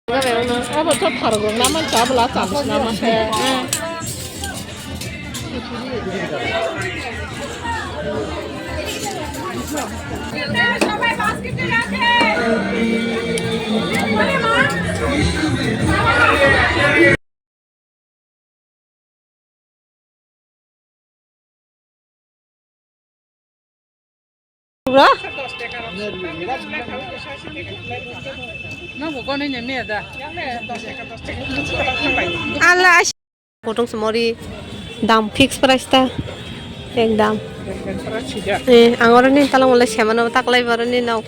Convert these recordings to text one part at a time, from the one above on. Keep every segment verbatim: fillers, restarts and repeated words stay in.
Abo to pharok rok naman cha bwla cham sina ma khe. Kutung sumori dam fix price ta ekdam. Eh, ang oro ni tala mole semano taklai baro ni nok.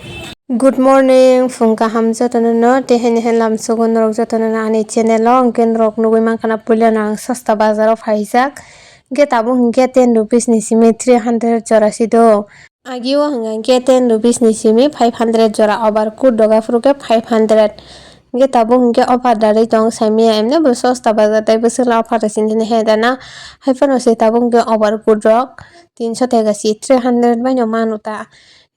Good morning, phung kaham jotono no, tei hini hai lam sugo norok jotono no ani channel o, hwnkhe norok nugwi mankha na puila no ang Sosta Bazar o phaijak, hwnkhe tabuk hwnkhe ten rupees ni simi three hundred jora si do. Agio hwnka hwnkhe ten rupees ni simi five hundred jora, overcoat doga phuru khe five hundred. Hwnkhe tabuk hwnkhe offer darwi tong saimaya, emne bo Sosta Bazar tei bwswkla offer rw sini he dana, haiphano se tabuk hwnkhe overcoat rok tinso tega si three hundred bai no manu ta.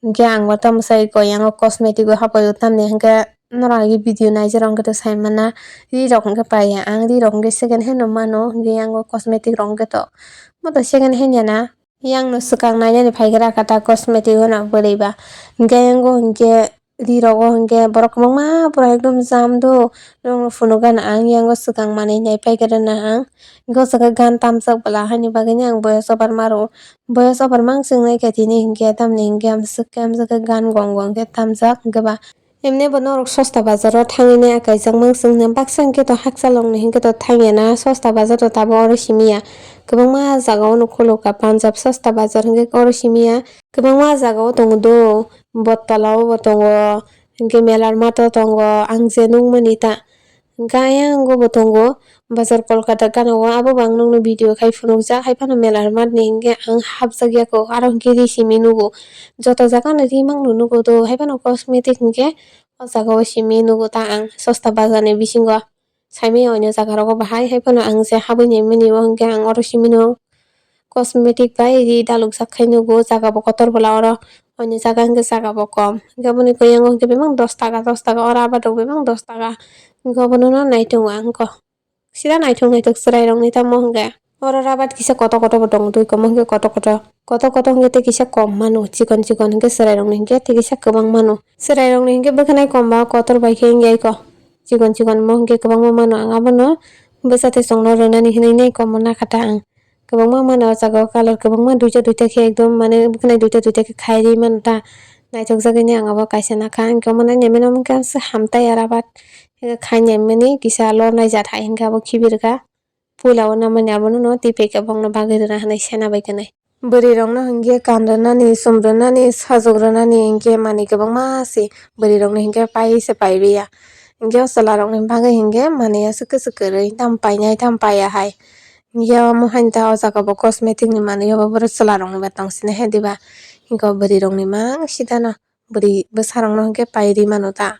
Hwnkhe ang bo tamo sai koi yango cosmetic o hapai o tamni hwnkhe norok agi video naijak rok hwnkhe to sai mana ri rok hwnkhe paiya ang ri rok hwnkhe second hand no mano hwnkhe yango cosmetic rok hwnkhe to moto second hand ya na. Yang no swkang nainani phaigra kha ta cosmetic hwnwi bwrwi ba. Hwnkhe yango hwnkhe ri rogo hwnkhe borok kwbangma pura ekdom jam do. Norokno phunukgana ang yango swkang manwi naiphaigra na ang. Hwnkhe o jaga gan tamjak bwla haini bagwino ang voice over maro. Voice over mang swngnaikha tini hwnkhe tamni hwnkhe amswk khe amjak khe gan gong gong khe tamjak hwnkhe ba. Emne bo norok Sosta Bazar o thangwi nai kaijak mang swngna baksa hwnkhe to hakchalok ni hwnkhe to thangya na Sosta Bazar to tabuk oro simi ya kwbangma jaga o no khuluk ka Punjab Sosta Bazar hwnkhe oro simi ya kwbangma jaga o tongo do Bottola o bo tongo hwnkhe Melar mato tongo ang je nukmani ta hwnkhe ayang o bo tongo. Bazar Kolkata gana o abo bo ang nokno video khai phunukjak, hai phano mela rwmani hwnkhe ang hapjak ya kok, aro hwnkhe ri simi nugo. Joto jaga no ri mangno nugo do, hai phano cosmetic hwnkhe o jaga o simi nugo ta ang Sosta Bazar ni bisingo. Saimanya oino jaga rogo bahai, hai phano ang je habwi naimani o hwnkhe ang oro simi no cosmetic bai ri dalukjak khai nugo, jaga bo kotor bwla oro, oino jaga hwnkhe jaga bo kom. Hwnkhe aboni khe yango hwnkhe bebak dos taka, dos taka, oro abar rok bebak dos taka. Hwnkhe obono no naitongo ang kok. Sida naithok naithok chwrairokni tamo hwnkhe. Oro rabat kisa koto koto bo tongo twi kwmwng hwnkhe koto koto. Koto koto hwnkhe tei kisa kom mano chikon chikon hwnkhe chwrairokni hwnkhe tei kisa kwbang mano. Chwrairokni hwnkhe bwkhanai komba kotor bai khe wngya iko. Chikon chikon mo hwnkhe kwbangma mano ang abono bwsa tei chwngno rwnani hinwi nai kom nakha ta ang. Kwbangma mano o jaga o colour kwbangma duita duita khe ekdom mane bwkhanai duita duita khe khai ri mano ta. Naithokjagwi ni ang abo kaisa nakha hwnkhe omo nai nai mano hwnkhe hamtai ya rabat. Khainai mani kisa lornai jat hai hwnkhe abo khibi rwkha. Puila o namani abono no twi paikha bokno bagwi rwna hwnwi sena bai kwnai. Bwrwi rokno hwnkhe kan rwnani, chum rwnani, sajwk rwnani hwnkhe manwi kwbangma se bwrwi rokni hwnkhe pai se paibai ya. Hwnkhe o chwla rokni bagwi hwnkhe manwi aswk kwchwk kwrwi tamo painai tamo paiya hai. Hwnkhe omo haino ta o jaga bo cosmetic ni manwi obo borok chwla rokni ba tong sini hai diba. Hwnkhe o bwrwi rokni mang sida no. Bwrwi bwsa rokno hwnkhe pai ri mano ta.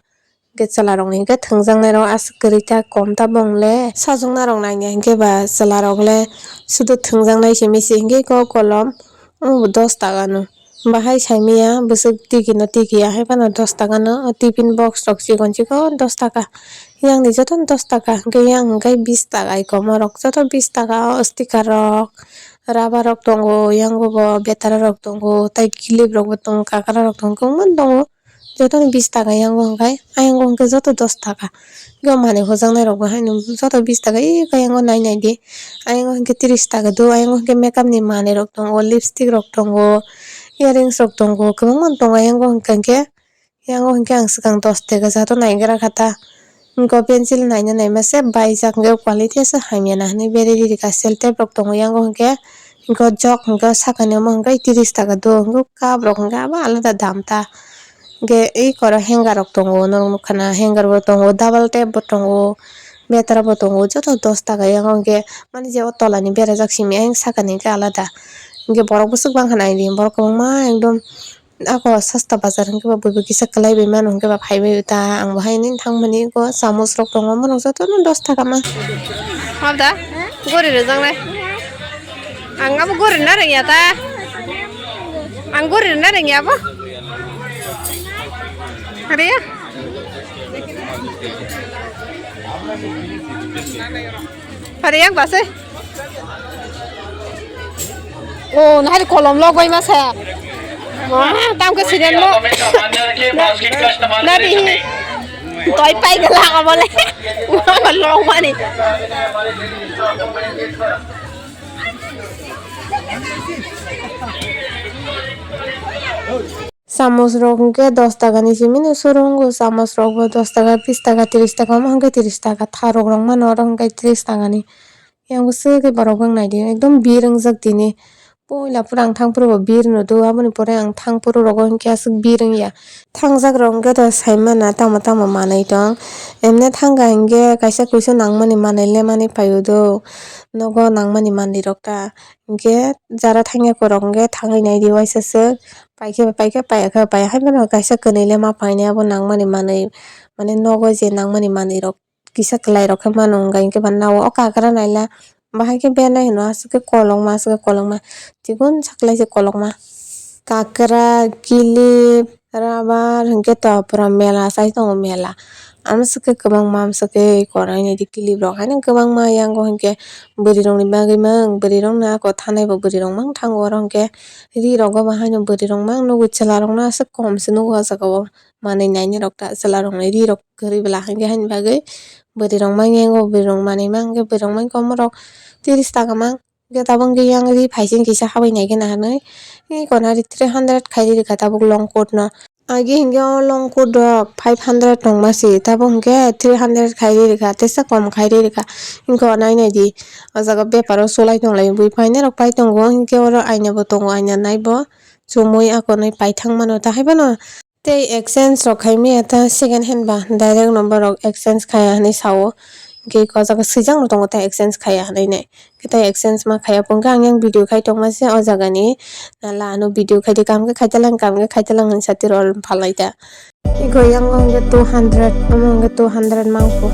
Hwnkhe chwla rokni hwnkhe thwngjaknai rok aswk kwrwi ta kom ta bong le. Sajwkna rok nangya hwnkhe ba chwla rok le sudu thwngjaknai simi se hwnkhe kok kolom o dos taka no. Bahai saimanya bwswk tiki no tiki ya hai phano dos taka no o tiffin box rok chikon chikon dos taka. Yang ni joto no dos taka hwnkhe yang hwnkhe bis taka iko morok joto bis taka o sticker rok. Rubber rok tongo, yango bo betara rok tongo, tei clip rok bo tongo, kakra rok tongo, kwbangma tongo. Jotono bis taka yango hwnkhe, ayang o hwnkhe joto dos taka. Hwnkhe o manwi hujaknai rok bo haino joto bis taka, eko yango nai nai di. Ayang o hwnkhe tris taka do, ayang o hwnkhe makeup ni manwi rok tongo, lipstick rok tongo, earrings rok tongo, kwbangma tongo ayang o hwnkhe. Yango hwnkhe ang swkang dos tega jato naigra kha ta. Hwnkhe o pencil naina naima se baijak hwnkhe o quality se hamya na hinwi berwi riri kha. Selotep rok tongo yango hwnkhe. Hwnkhe o jok hwnkhe o sakani omo hwnkhe tris taka do. Hwnkhe o cup rok hwnkhe abo alada dam ta. Hwnkhe eko aro hanger rok tongo norok nukha na. Hanger bo tongo, double tap bo tongo, betara bo tongo. Joto dos taka yango hwnkhe mani je o tola ni berajak simi ayang sakani hwnkhe alada. Hwnkhe borok bwswk bangkha naidi. Borok kwbangma ekdom. Ako sasta bazar hwnkhe ba buibo kisa kwlai bai mano hwnkhe ba phaibai ta ang bo haino thangmani eko samus rok tongo omo rok jotono dos taka ma. Hobda gori rwjaknai ang abo gori na rwngya ta ang gori na rwngya abo. Riya. Hari yang base. Oh, nahari kolom log bai masa. Wah, tam ke siden mo. Nari. Toi pai ke lang abole. Wah, log mani. Samus rok hwnkhe dos taka ni simi no suru wngo, samus rok bo dos taka, bis taka, tris taka, omo hwnkhe tris taka, tharok rok mano oro hwnkhe tris taka ni. Yang bwswk khe borok wng nai di, ekdom bir wngjak tini. Puila phuru ang thang phuru bo bir nudo, aboni pore ang thang phuru rogo hwnkhe aswk bir wngya. Thangjak rok hwnkhe to sai mana tamo tamo manwi tong. Emne thangkha hwnkhe kaisa kuisu nangmani manwi lemani phaio do. Nogo nangmani manwi rok ta. Hwnkhe jara thangya korok hwnkhe thangwi nai di uaisa swk. Paikhe paikhe, paiya khe paiya. Haino kaisa kwnwi le ma painai abo nangmani manwi. Mane nogo je nangmani manwi rok kisa kwlai rok khe mano wngkha hwnkhe ba nao o kakra naila. Bahai khe bernai hino aswk khe kolokma, aswk khe kolokma. Chikon saklai se kolokma. Kakra, kilip, rabar hwnkhe to pura mela sai tongo mela. Amswk khe kwbangma amswk khe konainai di kilip rok haino kwbangma yango hwnkhe bwrwi rokni bagwi mang bwrwi rokno ako thanai bo bwrwi rok mang thango oro hwnkhe ri rogo bo haino bwrwi rok mang nugwi chwla rokno aswk kom se nugo o jaga o manwi nainai rok ta chwla rokni ri rok kwrwi bwla hwnkhe haini bagwi bwrwi rok mang yango bwrwi rok manwi mang hwnkhe bwrwi rok mang komorok tris taka mang. Hwnkhe tabuk hwnkhe yang ri phaising kisa habwi naikhe naharnai. Hwnkhe konari three hundred khairwi rwkha tabuk long coat no. Agi hwnkhe o long coat rok five hundred tongma se, tabuk hwnkhe three hundred khairwi rwkha, teisa kom khairwi rwkha. Hwnkhe o nainai di, o jaga bepar o chwlai tonglai bui phainai rok pai tongo, hwnkhe oro aina bo tongo, aina nai bo chumui akonwi paithang mano, tahai phano. Tei exchange rok khai maya ta second hand ba direct no borok exchange khaya hinwi sao. Hwnkhe o jaga swijak no tongo ta exchange khaya hinwi nai. Hwnkhe ta exchange ma khaya phungkhe ang yang video khai tongma se o jaga ni. Nala ano video khai di kaham khe khai talang kaham khe khai talang hinwi satiro phalai ta. Iko yang o hwnkhe two hundred omo hwnkhe two hundred mangphu.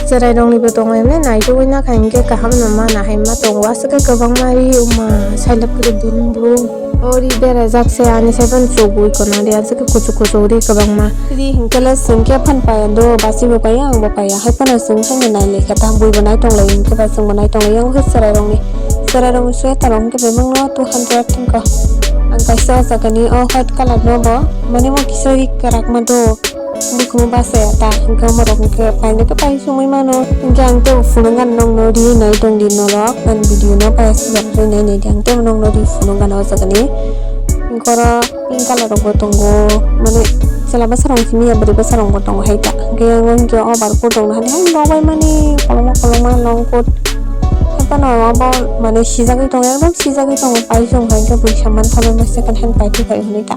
Cherai rok ni bo tongo emne naitugwi nakha hwnkhe kaham no mana hai ma tongo aswk khe kwbangma ri wngma sailab kwrwi brum brum. O ri berajak se ani saipan chugwi kono ri aswk khe kuchuk kuchuk ri kwbangma. Ri hinkhe le chwng khe phan paiya do basi bo paiya ang bo paiya hai phano chwng haino nai laikha ta bui bo nai tonglai hinkhe ba chwng bo nai tonglai yang khe cherai rokni cherai rokni sweater rok hinkhe bebak no two hundred hinkha ang kaisa o jaga ni o white colour no bo mane mo kisa ri kwrak ma do. Bukhumu bachaya ta, hwnkhe omorok hwnkhe painai khe pai chumui mano. Hwnkhe ang tei phunukgani nokno ri nai tongdi norok, ani video no paiya sijak ri nai naidi, ang tei nokno ri phunukgani o jagani. Hwnkhe oro pink colour rokbo tongo, mane chwla bwsarok simi ya bwrwi bwsarokbo tongo hai ta. Hwnkhe yang o hwnkhe overcoat rokno hani hai rwbaimani kolokma kolokma long coat. Hai phano obo mane sijagwi tongo, ekdom sijagwi tongo, pai chum hai khe bui saman thanai second hand pai thai hwnwi ta.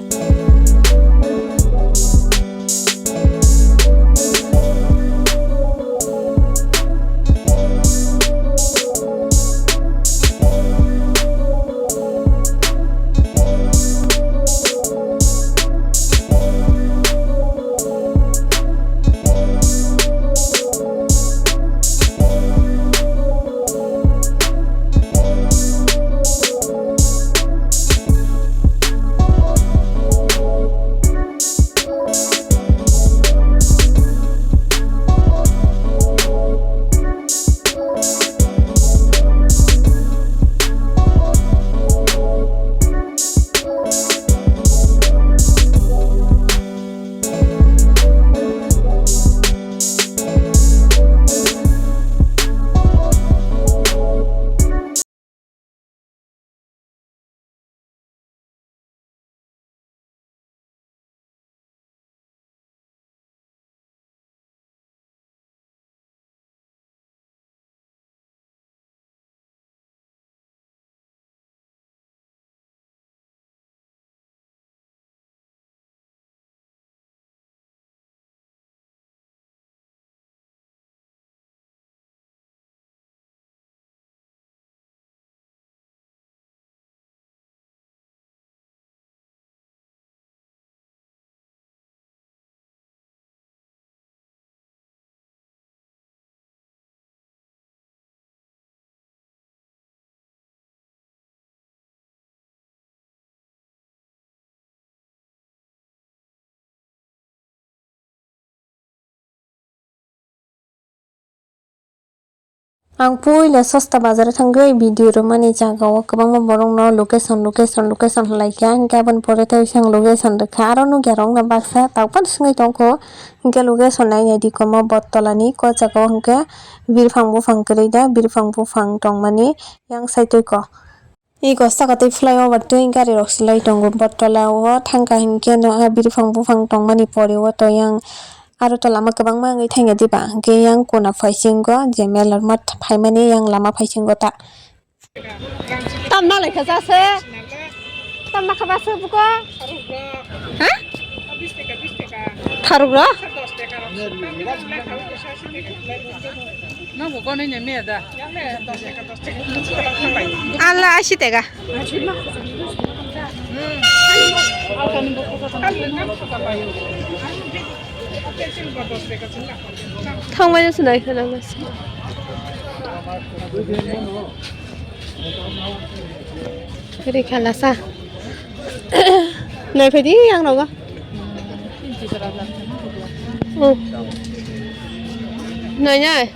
Ang puila sosta bazar o thangwi video rwmani jaga o kwbangma borok no location, location, location hwlai kha, hwnkhe aboni pore tei ang location rwkha, aro nukya rok wngkha baksa tabuk phano swngwi tongkho, hwnkhe location nainai di komo Bottola ni, o jaga o hwnkhe birphang buphang kwrwi da, birphang buphang tongmani yang side o. Iko saka tei flyover tei gari rok se lai tongo. Bottola o thangkha hinkhe no a birphang buphang tongmani pore o to yang aro to lama kwbangma wngwi thangya diba? Hinkhe yang kona phaisingo je melarma phaimani yang lama phaisingo ta. Tamna laikha jase? Tamna kha base buko? Ha? Tharuk ro? Nang bo gonai ne me da. Ala ashi tega. Thangmani sunai khana mas. Ri khala sa. Nai phai di yang rogo. Oh. Nai nai.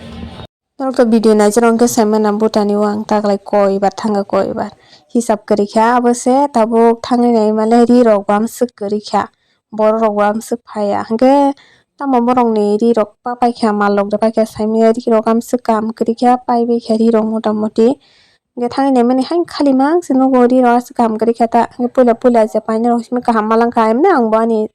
Norok to video naijak rok hwnkhe saimano Bhutan ni o ang taklai koi bar thangkha koi bar hisab kwrwi kha abo se tabuk thangwi naimale ri rok bo amswk kwrwi kha borok rok bo amswk phaiya hwnkhe tamo borok ni ri rok papai kha mal rok da paikha saimanya ri rok amswk kaham kwrwi kha paibai kha ri rok motamoti hwnkhe thangwi naimani haino khali ma se nugo ri rok aswk kaham kwrwi kha ta hwnkhe puila puila je painai rok simi kaham ma langkha emne ang bo ani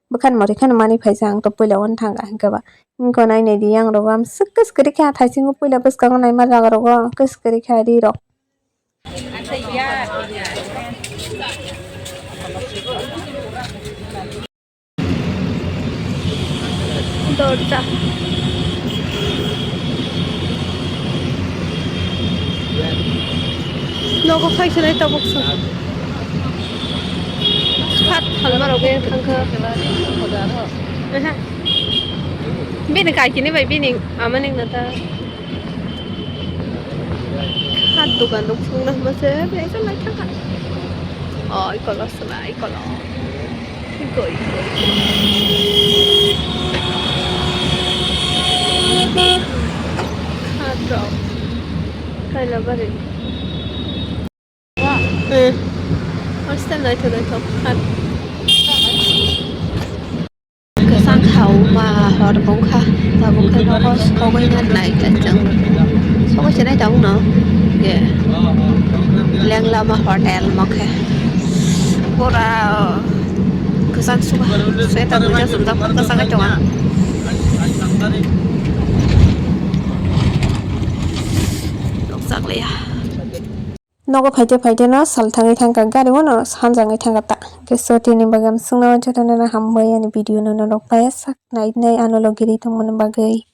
bwkhani mwrwi kheno manwi phaisa ang to puila uano thangkha hwnkhe ba. Wngkha nainai di, yang rogo amswk kwswk kwrwi kha, thaisingo puila bwskango naima jaga rogo kwswk kwrwi kha ri rok. Dorja. Nogo phai se nai tabuk se. Phat phalma rok bai thangkha. Aha. Bini kaikini bai bini amani nata. Hat dukan rok sungna hwnba se bai se lai thangkha. Oi kolo se bai kolo. Goi, goi. Khatrok. Kailabari. Eh. Hostel naithok naithok khat. Kwchang kha wngma hor bongkha. Tabuk khe nogo sogwi na nai khe chwng. Sogwi se nai tabuk no. Ye. Lenglama hotel mokhe. Pura kwchak suka. Sweater duita chumjak kwchak tongo. Nokchak liya. Nogo phaite phaite no sal thangwi thangkha gari o no sanjangwi thangkha ta. Hwnkhe so tini bagwi ang swngna jotono no hambai ani video no norok paiya sak nai nai ano logi ri tongmani bagwi.